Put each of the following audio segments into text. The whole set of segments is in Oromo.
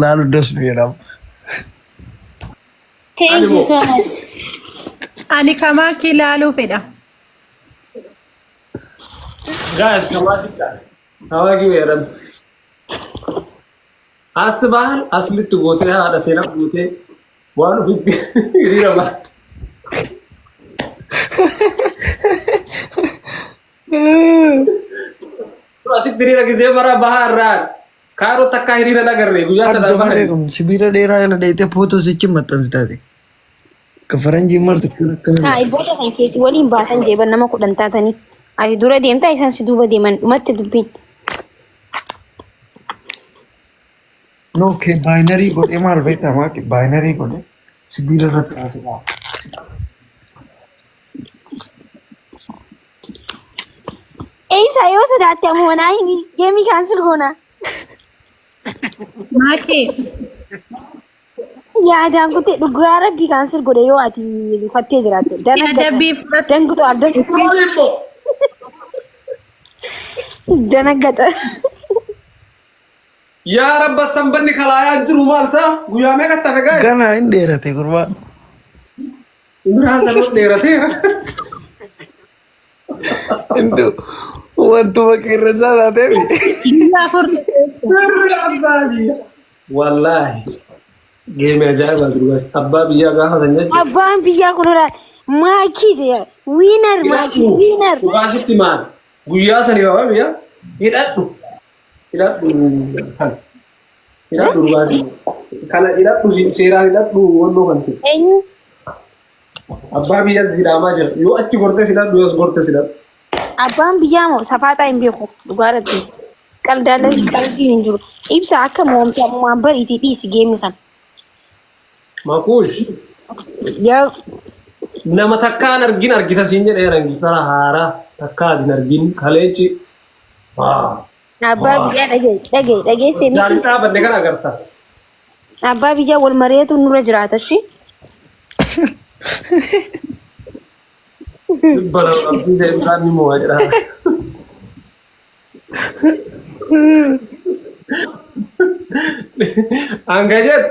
Laalu das nu jedhama. Thank you so much. Ani kamaakii laaluu fedha. Guys, kamaakii kamaakii weerarame. As bahan aslitti gootee haadha seenaa gootee waan ofitti hiriira baha. Asitti hiriira gisee bara bahaa irraan kaaroo takkaa hiriira nagarree guyyaa Adda sadaan malee bahani. kun sibiila dheeraa jala dheeytee footoo sichi maxxansitaate. Ka faranjiin marti akkana akkana Haa booda kan keetii waliin baatan jeeban nama 10 taatanii. Ati dura deemtaa isaan si duuba deeman dhumatti dubbiin. No, kee baayinarii godhee maal beektaa maaki baayinarii godhee sibiila irratti haasa'aa. Eebsaa yoo sodaatte ammoo naa himi geemii kaansil goona. Maakii. Yaadaan kutee dhugaa rabbii kaansil godhe yoo ati rifattee jiraatte. Adabbii fudhatu. Danguxaal Maal immoo? Danaggaxa. Yaa rabba sanbanni kalaayaa jiru maal isaa guyyaa meeqa tafe gaa'e? Ganaa hin dheerate gurbaa. Biraa sanuu dheerateera. Intu wantuma qeerransaa taateef. Guyyaa afur. Warri abbaa biyya. Wallaahi. Geemii ajaa'ibaa dhugaas abbaa biyyaa gaafatan jechuudha. Abbaan biyyaa kun horaa maakii jee wiinar maakii Hidhadhu. wiinar. Dhugaasitti maal? Guyyaa sanii abbaa biyyaa hidhadhu. Hidhadhu kan. Hidhadhu dhugaatii. Kana hidhadhu seeraan hidhadhu wannoo kan ta'e. Eenyu? Abbaa biyyaatti si dhaamaa jira. Yoo achi gortee si hidhadhu yoo as gortee si hidhadhu. Abbaan biyyaa moo safaaxaa hin beeku dhugaa rabbii. Qaldaalee qaldiin hin jiru. Ibsa akka moomte ammumaan bariitii dhiisi geemni kana. Makuush Yaa nama takkaan argin argita siin jedheera ingilifara haaraa takkaa hin argin kaleechi. Waa. Abbaa biyyaa dhagaye dhagaye dhageessee miti. Jaalli dhaabanne kana agarta. Abbaa biyyaa wal mari'atu nurra jiraata shi. 200 qabsiisee ibsaan ni mo'a jedha. Hanga jedhu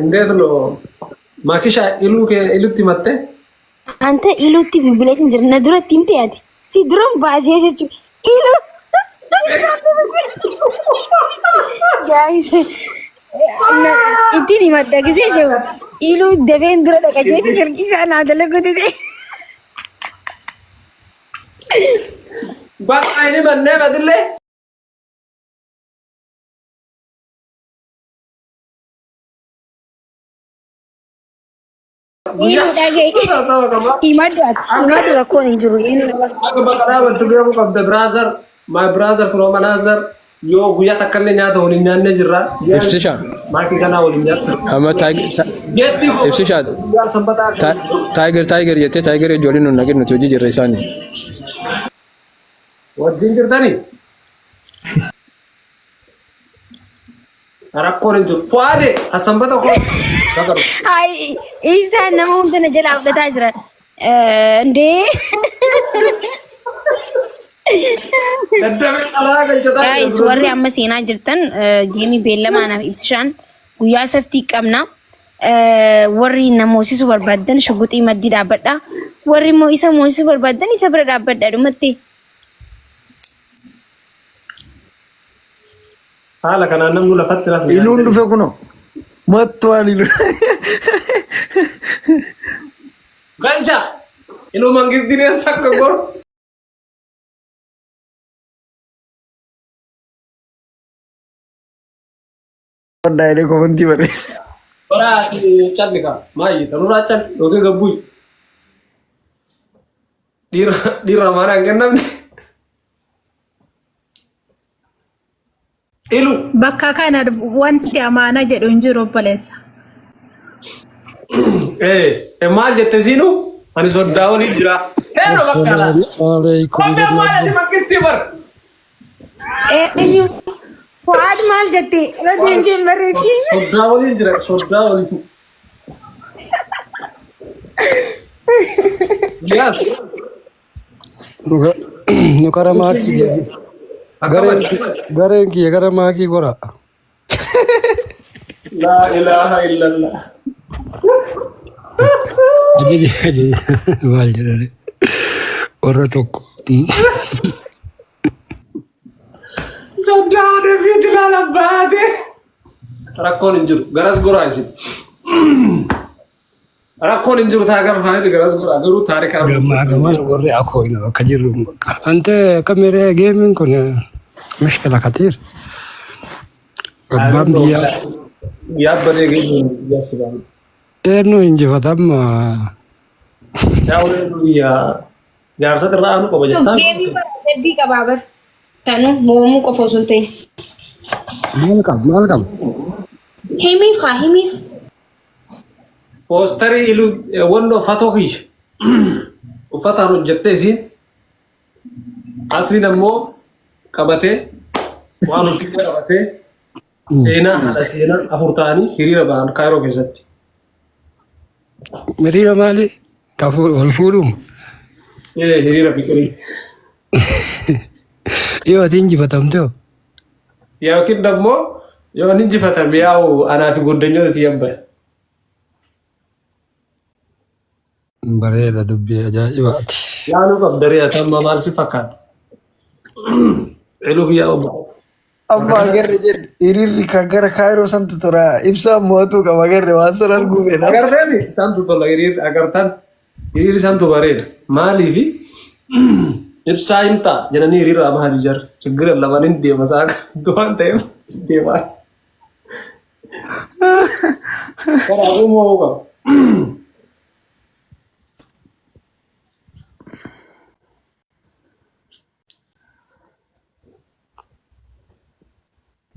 እንዴት ነው ማኪሻ ኢሉ ኢሉtti himatte Anta iluutti bilbileetiin jira. Na duratti himte ati. Si duran baasee jechuudha. Iluu. Guys. Ittiin himadha gisee jiru. Iluu dafeen dura dhaqa jeeti sirqii isaa naa dalaguuti ta'e. Bakka inni mannee badillee. Iluu dhaga'i. Himadhu ati. Himadhu rakkoon hin jiru. Inni nama. Akka bakka dhaabattu beekuu qabda brother. My brother from another. Yoo guyyaa takka illee nyaata waliin nyaannee jirra. Ibsisha. Maakii kanaa waliin nyaata. Amma Jetti Ibsisha. guyyaan sanbataa Taayigar taayigar jettee taayigar ijoolleen nu naqin nuti hojii jirra isaanii. Wajjin jirtanii? Rakkoon hin jiru. Fu'aade sanbata koo. Hai, ibsaan nama hunda na jalaa fudhataa jira. Indee. Daddabee dhalaa galchataa Guys, warri amma seenaa jirtan geemii beellamaa naaf ibsishaan guyyaa saftii qabna. Warri na moosisuu barbaaddan shuguxii maddii dhaabbadha. Warri immoo isa moosisuu barbaaddan isa bira dhaabbadha dhumatti. Haala kanaan namni lafatti rafne. Iluun dhufe kunoo. Mattuwaan iluu. Galcha! Iluu mangistiin eessa akka goru? Waddaa jedhee komantii barreessa. Bara ati calli kaa maayyi tanurraa calli yookiin gabbuyi. Dhiira dhiira amaanaa hin kennamne. Ilu. Bakka kana wanti amaana jedhu hin jiru obboleessa. Eh, maal jette siinu? Ani soddaa waliin jira. Heero bakka alaa. Alaikum. Soddaa maal ati mangistii bar? Eenyu? Fu'aad maal jette? Irra deemtee hin barreessin. Soddaa waliin jira. Soddaa waliin. Yes. Nu kara maakii deebi. Gareen gareen kiyya gara maakii gora. Laa ilaaha illallah. Ajaji ajaji maal jedhani warra tokko. Soddaan ofiitti ilaala baate. Rakkoon hin jiru. Garas goraa isin. Rakkoon hin jiru taa gama afaanitti garas goraa garuu taarikaa. Gamaa gamana warri akoo hin akka jirru. Ante kameree geemiin kun mushkila katiir. Abbaan biyyaa Yaabbatee geemiin biyyaa si baana. eenyu injifatamma. Yaa ulee biyya jaarsa irraa aanu qaba jettaan. Geemii bara adabbii qabaa bar. Sanuu mo'amuu qofa osoo hin ta'in. Maal qaba maal qaba? Himiif haa himiif. Poostarii ilu wannoo fatoo kiyya. Uffataan hojjettee isiin asliin ammoo qabatee waan hojii qabatee seenaa haadha seenaa afur ta'anii hiriira ba'an Kaayiroo keessatti. Hiriira maali? Ka wal fuudhuun. Ee hiriira fiqirii. Yoo ati injifatamte hoo? Yookiin ammoo yoo inni injifatame yaa'u anaa fi goddanyoota tiyyan baya. Bareeda dubbii ajaa'ibaati. Yaaluu qabda ree ati amma maal si fakkaata? Ciluu kiyyaa obbo. Amma agarre jedhe hiriirri kan gara Kaayiroo santu tura ibsaan mo'atuu qaba agarre waan san arguu fedha. Agarreemi santu tola hiriirri agartan hiriirri santu bareeda. Maaliifi ibsaa himtaa jedhanii hiriira bahanii jara. Chiggirra lamaan hin deema isaa waan ta'eef deemaa. Kanaafuu mo'uu qaba.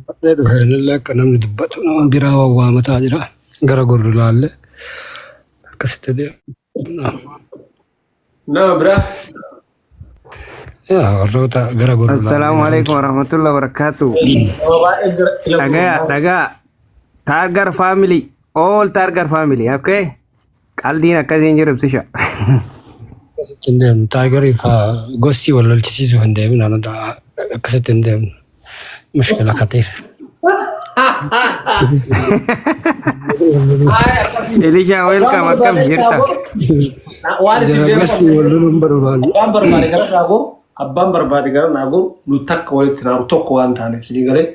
Badhee dhufeenillee akka namni dubbatu nama biraa wawwaamataa jira. Gara gorru laalle akkasitti deema. Nama biraa. Yaa warroota gara gorru laalle. Assalaamu alaikum warahmatullahi wabarakatuh. Nama baay'ee gara ila Dhagaya, dhagaa. Targar family, all Targar family, okay? Qaldiin akkasii hin jiru ibsisha. Akkasitti hin deemnu. Taayigarii fa'aa gosti wal lolchisiisuuf hin deemnu. Naannoo akkasitti hin deemnu. Mushkila katiir. Elisha welcome akkam jirta? Waan isin Jara beeku gosti wal loluun barbaadu. abbaan barbaade gara naa goru abbaan barbaade gara naa goru nu takka walitti naaru tokko waan taaneef isinii galee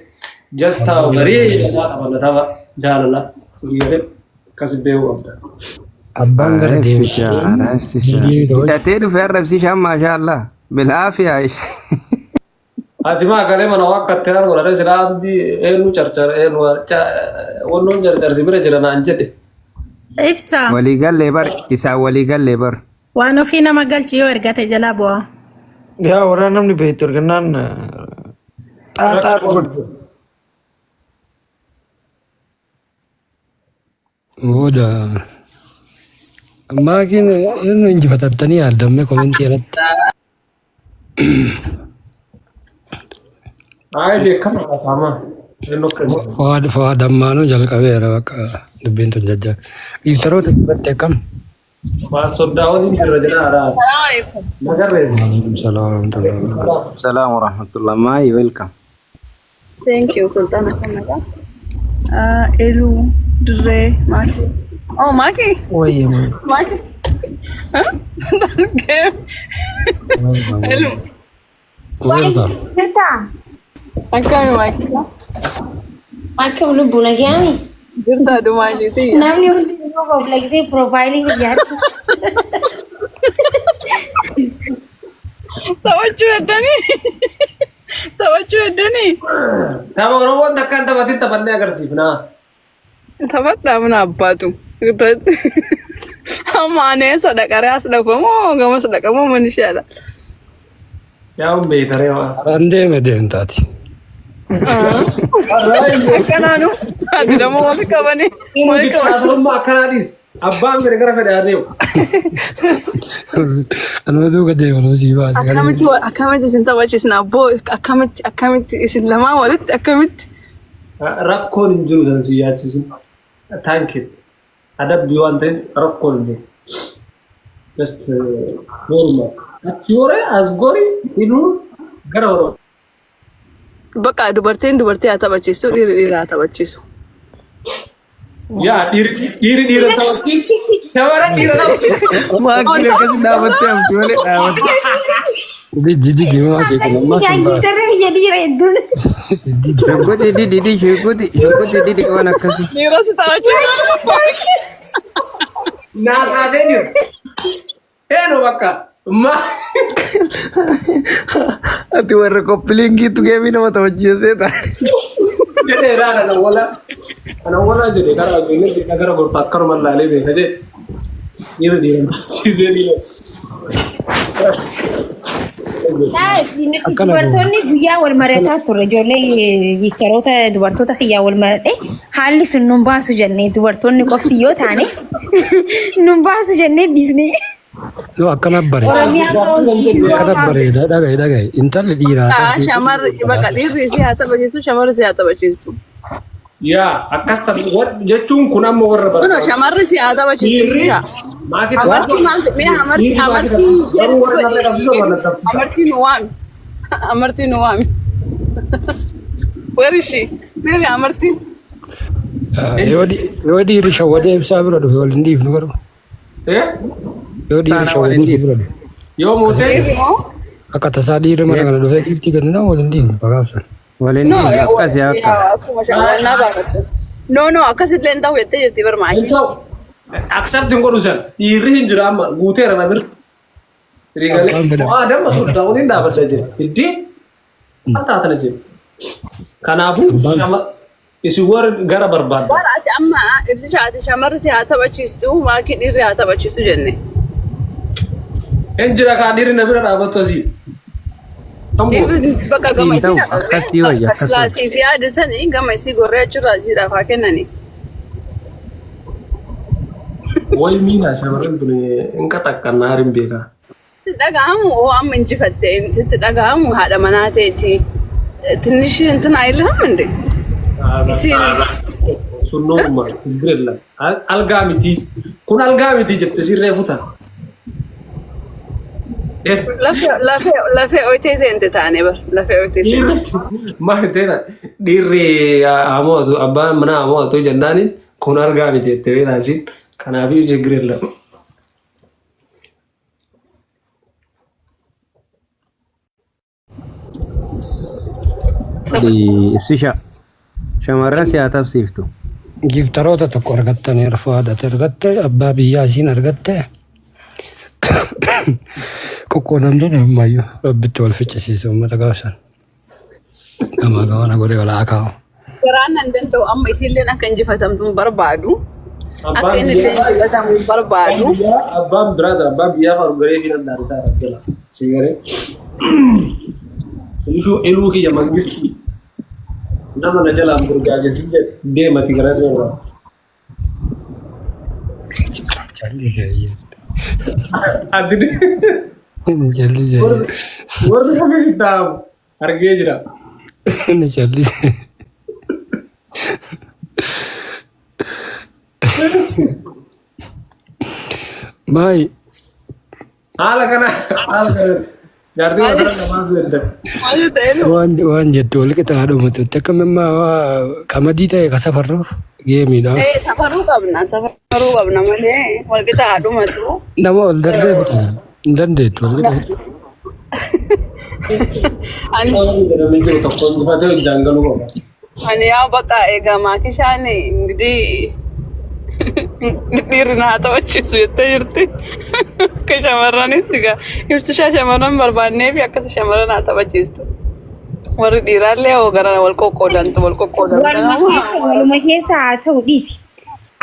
just taa'u bareeda tapha tapha jaalala isinii galee akkas beekuu qabda. Abbaan gara deemu. Ibsisha, ibsisha. Hidhatee dhufe har'a ibsishaan maashaa Allah. Bilaafiyaa. Ati maa galee mana waan kattee aan godhadhe silaa abdii eenyu carcar eenyu wannoon carcarsi bira jira naan jedhe. Ibsa Walii gallee bar isaan walii gallee bar. waan ofii nama galchi yoo ergate jalaa bu'a. Yaa warra namni beektu argannaan xaaxaa godhu. Booda maakiin eenyu injifatattanii yaaddamme komentii irratti. Ay beekama qaama. Eenyu akka injifatu. Fuwaad Fuwaad ammaanuu jalqabeera bakka dubbiin tun jajjaba. Dhiiftaroota dubbatti akkam? Waan soddaa waliin jirra jedha haaraa. Salaam alaikum. Nagarreessa. Waalaikum salaam warahmatullahi wabarakatuh. Salaam warahmatullah. Maayi welcome. Thank you, Sultan Akkamidha. Elu, Dirree, Maaki. Oh, Maaki. Wayye Maaki. Huh? That game. Elu. Welcome. Jirtaa? Akkami Maaki? Akkam lubbuu nagayaami? Jirtaa dhumaa jeeti. Namni hundi immoo kompleksii piroofaayilii guyyaatti. Taphachuu heddanii. Taphachuu heddanii. Tapha Oromoon takkaan taphatin taphannee agarsiifnaa. Taphadhaa mana abbaatu. Amma ani eessa dhaqaree as dhaqa moo gamas dhaqa moo mana isheedha. Yaa hun beekaree waa. Karaan deeme deemtaati. Akkanaanu ati dammoo wal qabanii Inni wal qabanii. diktatorummaa akkanaa dhiis. Abbaan fedhe gara fedhe haa deemu. Anuma duuka deeman sii baase. Akkamitti akkamitti isin taphachiisna abboo akkamitti akkamitti isin lamaan walitti akkamitti. Rakkoon hin jiru san si yaachisin. Thank you. Adabbii waan ta'eef rakkoon hin jiru. Just normal. Achi goree as gori hidhuu gara barbaadu. Bakka dubartiin dubartii haa taphachiistu, dhiirri dhiira haa taphachiisu. Yaa dhiirri dhiira taphachiisu. Shamarran dhiira taphachiisu. Maakiin akkasii dhaabattee hafti malee dhaabatte. Didi didi maakii kun ammaa sun baasa. Giiftarri biyya dhiira hedduun. Didi. Shugguxii didi shugguxii shugguxii didi waan akkasii. Dhiira si taphachiisu. Naa taatee jiru. Eenyu bakka. Ma. Ati warra koppiliingiitu geemii nama taphachiisee ta'a. Jedhee raana kan wala. Kana wala jedhe karaa ijoollee beekaa gara gorfaa akkanuma laalee beeka jedhe. Dhiira dhiira taphachiisee dhiira. Nuti Akkana goona. dubartoonni guyyaa wal mari'ataa turre, ijoollee giiftaroota dubartoota kiyyaa wal mari'adhe, haalli sun nun baasu jennee, dubartoonni qofti yoo taane nun baasu jennee dhiisne. Yoo akkana bareeda. Oromiyaa hojii Akkana bareeda, dhagaye dhagaye. Intalli dhiiraa Ah, shamarri bakka dhiirri si haa taphachiisu, shamarri si haa taphachiistu. Yaa akkas ta'u jechuun kun amma warra Kun barbaadu. shamarri si haa taphachiistu. Dhiirri Ibsisha. maakii Amartii maal mee amartii Dhiirri maakii amartii garuu warra narra qabsiisa warra qabsiisa. Amartii nu waami. Amartii nu waami. Where is she? Where is amartii? Yoo dhiirri shawwadee ibsaa bira dhufe wal hin dhiifnu garuu. Eh? Yoo dhiirri Taana wal hin shawwadee bira dhufe. Yoo mootee Dhiirri moo? Akka tasaa dhiirri mana kana dhufee giiftii kennina wal hin dhiifnu baqaabsan. Waliin No, dhiifnu akkasii akka. akkuma shawwannaa baafatu. No, no, akkasillee hin ta'u jettee jirti barmaaki. Hin ta'u. Accept hin godhu san. Dhiirri hin jira amma guuteera na bira. Sirii galee. Abbaan fedha. Ho'aa damma sultaa waliin dhaabachaa jira. Iddii maal taatan isin? Kanaafuu isin warri gara barbaaddan. Bara ati amma ibsisha ati shamarri si haa taphachiistu, maakii dhiirri haa taphachiisu jenne. Hin jira kaa dhiirri na bira dhaabattu asii. Dhiirri bakka gama Hin isii ta'u, dhaqarree akkasii wayya, akkasii wayya. silaasii fi yaada sanii gama isii gorree achirraa isiidhaaf haa kennani. Way miila shamarran tun hin qaxaqqannaa harin beekaa. Sitti dhaga'amu oo amma injifatte sitti dhaga'amu haadha manaa teeti ትንሽ እንትን አይልህም እንዴ? Isiin Sun normal ችግር የለም። Algaa miti kun algaa miti jette sirree futa. Lafee lafee lafee oyitee seente taane bar lafee oyitee seente. Dhiirri maal ta'e dhiirri haa mo'atu abbaan manaa haa mo'atu jennaaniin kun algaa miti jettee beektaa isiin kanaafiyyuu ችግር የለም. Ibsisha. Shamarran si haa tapsiiftu. Giiftaroota tokko argattanii Fu'aad ati argatte, abbaa biyyaa isiin argatte, qoqqoodamtoota ammayyuu rabbitti wal ficcisiise uummata gaafsan. Gamaa gamana godhee wal haa kaa'u. Garaan nan danda'u amma isiilleen akka injifatamtu hin barbaadu. Akka inni illee injifatamu hin barbaadu. Abbaan biraas abbaan biyyaa faru garee fi nan daaritaa jala. Si garee. Ishuu eluu kiyya mangistii nama na jalaan burjaajessin jedhe deemati gara deemaa. Callisee. Addi Inni callisee. Warri kamii dhaabu argee jira. Inni callisee. Maay Haala kana jaartii Maaliif? warra namaa beektan. Maal ta'e lu? Waan jettu wal qixa haadhumatu akka mimma qamadii ta'e ka safarru geemiidha. Eh, safaruu qabna malee walqixa haa dhumatu. Nama ol darbee fixa hin dandeettu wal qixa fixa. Ani Namni jiru tokko injifatee hojjaan galuu qaba. Ani yaa bakka egaa maakishaan እንግዲህ dhiirri na haa taphachiisu jettee jirti. Akka shamarranitti egaa ibsishaa shamarran barbaannee fi akkasi shamarran haa taphachiistu. Warri dhiiraallee hoo gara wal qoqqoodantu wal qoqqoodantu. Waluma keessa haa ta'u dhiisi.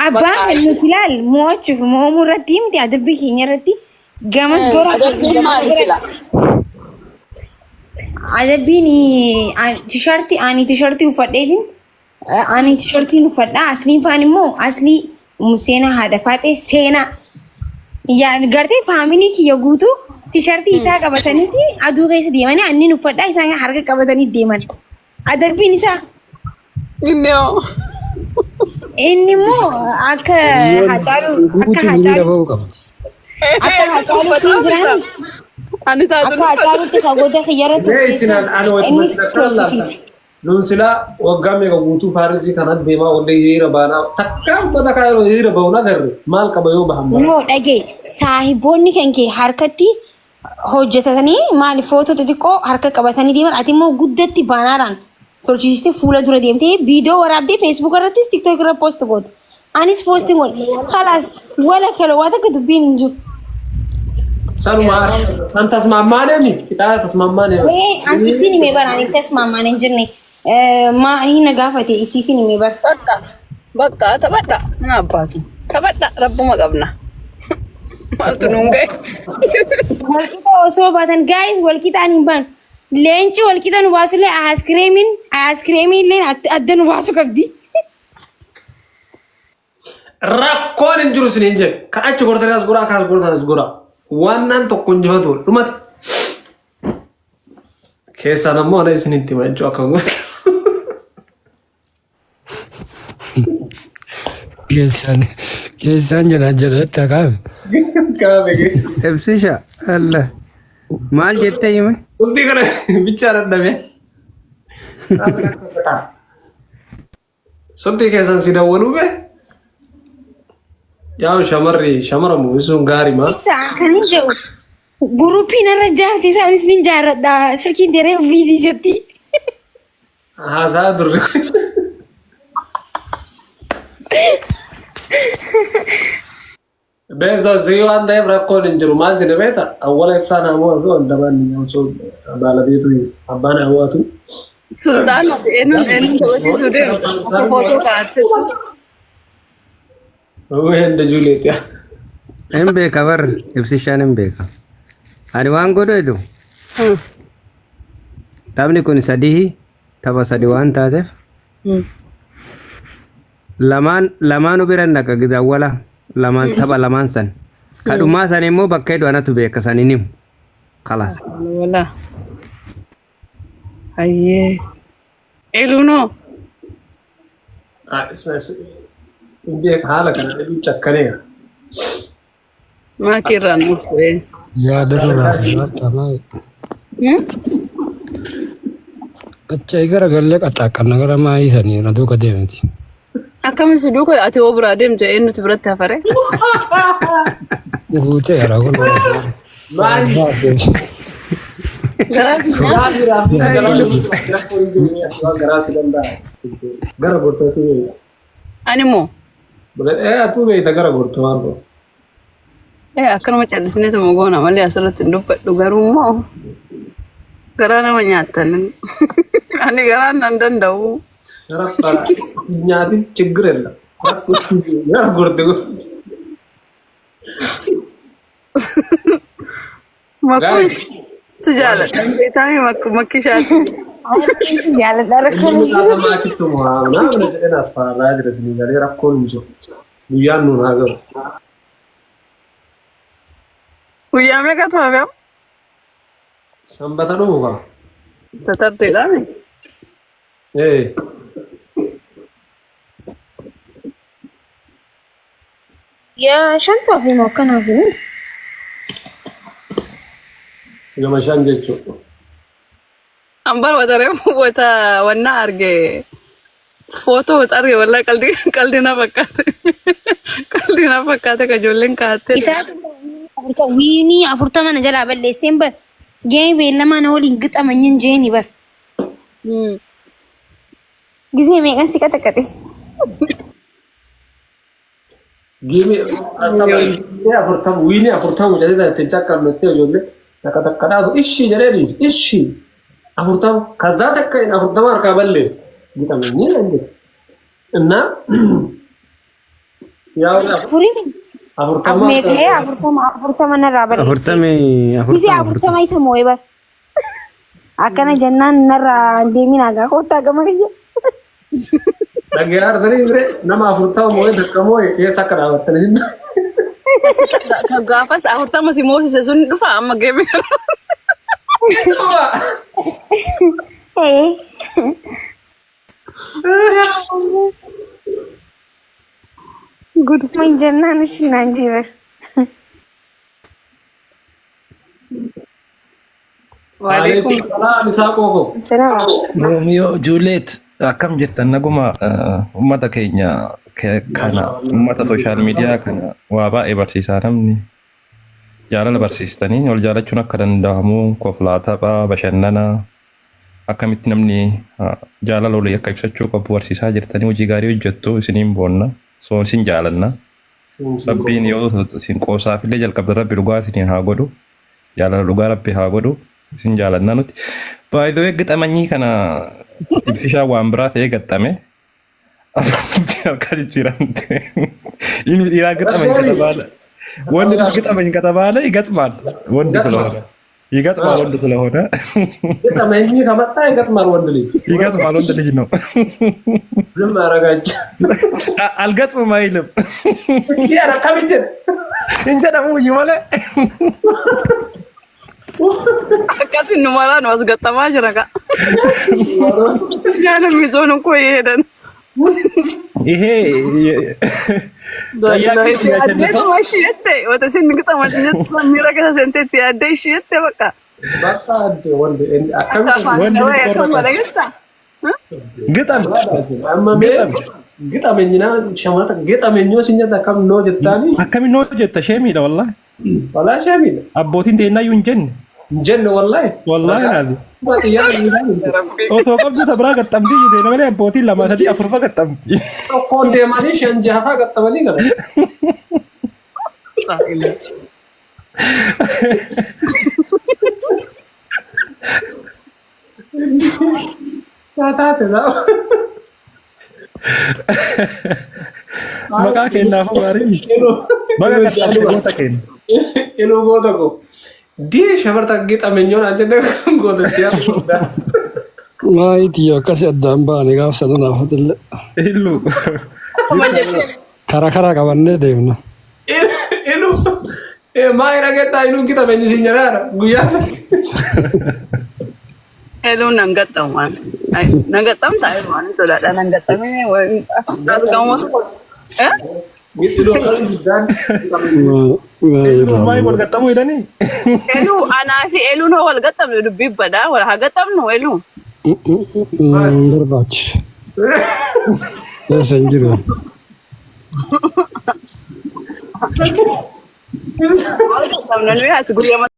Abbaan kan nuti ilaal mo'achuuf mo'amuu irratti miti adabbii keenya irratti gamas gora. Adabbiin maali sila? Adabbiin tishartii ani tishartii uffadheetiin ani tishartiin uffadhaa, asliin faan immoo aslii seenaa haadha faaxee seenaa. Yaa gartee family kiyya guutuu tishartii isaa qabataniiti aduu keessa deemanii annin uffadhaa isaan harka qabatanii deeman. Adabbiin isaa Inni hoo? Inni immoo akka Hacaaluu akka Guutuu hiriira Hacaaluu bahuu qaba. Akka Hacaaluutti hin jiraan. Ani taatu Akka Hacaaluutti kagoota kiyyarratti Mee isin ani wajjin innis isin akka laaltan. tolchisiise. Nuun silaa waggaa meeqa guutuu Paarisii kana deemaa oollee hiriira baanaa takkaa uffata kaa yeroo hiriira bahuun agarre maal qaba yoo bahan bara. No dhagee saahiboonni kan kee harkatti hojjetatanii maali footoo xixiqqoo harka qabatanii deeman ati immoo guddatti baanaaraan tolchisiistee fuula dura deemtee viidiyoo waraabdee feesbuuk irrattis tiktook irra poost goote. Anis poostiin godhe. Kalaas wala kala waa takka dubbiin hin jiru. Sanuma san tasmaammaanee qixaa tasmaammaanee. Ee ani ittiin himee bara ani tasmaamaan hin jirne. Maa hin gaafate isiif hin himee bara. Bakka bakka taphadha mana abbaatu taphadha rabbuma qabna. Maaltu nuun ga'e? Walqixa osoo baatan gaayis walqixaan hin baanu. Leenci walqixa nu baasullee aayiskiriimiin aayiskiriimiin illee adda nu baasu qabdi. Rakkoon hin jiru isiniin jedhe. Kan achi gortanii as goraa, kan as gortan as goraa. Waan naan tokko injifatu dhumate. Keessaan ammoo ana isinitti hima jechuu akka godhu. Keessaan keessaan jedha jedha kaaf. Kaame. Ibsisha alla maal jettee hime? Bultii kana bichaa dadhabe. Sultii keessan si dawwaluu bee? Yaa shamarri shamara mul'isuun gaarii maa? Ibsa kan hin jedhu guruppii narra jaarti isaanis nin jaarradha silkiin deree biizii jetti. Haasaa turre. Bees sii waan ta'eef rakkoon hin jiru maal jedhe beekta awwala ibsaan hawwaatu andamaan osoo baalabeetu abbaan hawwaatu. Sultaan ati eenyuun eenyuun taphachiisuu deemta? Akka footoo kaa'atte. Hunda Juuleeti. Hin beeka bar ibsishaan hin beeka. Ani waan godhu edu taphni kun sadii tapha sadi waan taateef Lamaan lamaanu biran dhaqa gizawwala lamaan tapha lamaan san. Kadhumaa san immoo bakka hidhu anatu beeka san hin himu. Kalaas. Wala. Hayyee. Eluunoo. Beeka haala kana heduu cakkaneera. Maakii irraan nuuf bu'ee. Yaada duraa xamaa. Achi gara gallee qaxxaaqqanna gara maayii sanii na duuka deemti. Akkamiin si duuka ati hoo biraa deemte eenyutu biratti hafare? Guuteera kun. Maali? Garaa si nyaata. Garaa si danda'a. Gara gortootu Ani moo? Ee atuu beekta gara gortu waan ta'eef. Ee akkanuma callisneetuma goona malee asirratti hin dubbadhu garuu immoo garaa nama nyaattan. Ani garaan nan danda'u. Gara fara nyaatin chiggir ella. Gara gorte Makuun si jaaladha. Beektaami makki ishaati. Jaaladha rakkoon hin jiru. Maakitti muhaamna mana jedheen as faarraa jira isinii galee rakkoon hin jiru. Guyyaan nuun haa gahu. Guyyaa meeqatu hafe amma? Sanbata dhufu kaa. Satardeedhaami. Ee. Yaa shantu hafe moo akkana hafe? Gama shan jechuudha. Ambar wata reefu wata wanna arge footoo wata arge wallaa qaldi qaldi na fakkaate qaldi na fakkaate ka ijoolleen kaa'atte. Isaatu wiinii 40 na jalaa balleesseen bar geemi beellamaa na waliin gixamanyin jeeni bar. Gisee meeqan si qaxaqaxe? Giimii 40 wiinii 40 mucatee ittiin caqqabne itti ijoollee takka takka dhaatu ishii jedhee dhiisi ishii 40 kazaa takka 40 harkaa balleessa gitame ni jedhe innaa yaa Afurii 40 meeqee 40 40 narraa balleessee. Afurtamii Gisee 40 40 isa moo'ee bar. Akkana jennaan narraa hin deemin hagaa kottaa gama kiyya. Dhaggeeraa arganii bire nama 40 moo'ee takka moo'ee keessa akka dhaabattan isin. Ka gaafas 40 si moosise sun dhufa amma geemi. Ee. Main jennaan ishii naan jee bar. Waalaikum Waalaikum salaam isaa qooko. Salaam. Roomiyoo Juuliyeet akkam jirtan naguma uummata keenya kana uummata sooshaal miidiyaa kana waa baay'ee barsiisaa namni jaalala barsiistanii wal jaalachuun akka danda'amu koflaa taphaa bashannana akkamitti namni jaalala walii akka ibsachuu qabu barsiisaa jirtanii hojii gaarii hojjettu isiniin boonna soo isin jaalanna rabbiin yoo isin qoosaafillee jalqabdan rabbi dhugaa isiniin haa godhu jaalala dhugaa rabbi haa godhu isin jaalanna nuti. By the way gixamanyii kana ibsishaa waan biraa ta'ee gaxxame. Harka jijjiiramte. Inni dhiiraa gixamany katabaala. ወንድ ልጅ ግጠመኝ ከተባለ ይገጥማል። ወንድ ስለሆነ ይገጥማል። ወንድ ስለሆነ ግጠመኝ ከመጣ ይገጥማል። ወንድ ልጅ ይገጥማል። ወንድ ልጅ ነው። ዝም አረጋች አልገጥምም አይልም። ኧረ ከምንጭን እንጀዳሙ malee. Akkasin nu maraa nu as gaxxamaa jira ka. Bishaan misoon koo yeedan. ይሄ ጠያቂ Yaaddeetuma ishii jette wata isin gixama miira keessa seenteetti yaaddee ishii jette bakka. በቃ ወንድ Akka afaan ወንድ dhawee akkam ቆረጠ። godha jetta. ግጠም ግጠመኝና ሸማታ ግጠመኞ ሲኘት akkam noo jettaani akkamiin noo jetta sheemiidha wallahi. walaa sheemiidha Abbootiin teennaayyuu hin jenne. hin jenne wallahi Wallahi laali. Osoo qabdu ta biraa gaxxamtii jette malee abbootiin lama sadii afur fa gaxxamti. Tokkoon deemanii shan jaha gaxxamanii galan. Taate saa. Maqaa kennaaf gaarii. Baga gaxxamte goota kenna. Iluu goota ko. Dii shamarta gixamenyoon an jenne goota siyaasa. Maayitii akkasii addaan baane gaaf sana naaf illee. Illu. Karaa karaa qabannee deemna. Iluu maa dhageettaa iluu gixamenyi sin jedhaara guyyaa sana. Eluun nan gaxxamu waan. Nan gaxxamta elu waan sodaadha nan gaxxamee as gamoo. Iluu akkas guddaan. Illu maayii wal gaxxamuu jedhanii? Elu anaa fi eluun hoo wal gaxxamne dubbii badaa wal haa gaxxamnu elu. Hin barbaachisu. Keessa hin jiru. Wal gaxxamna nuyi as guyyaa.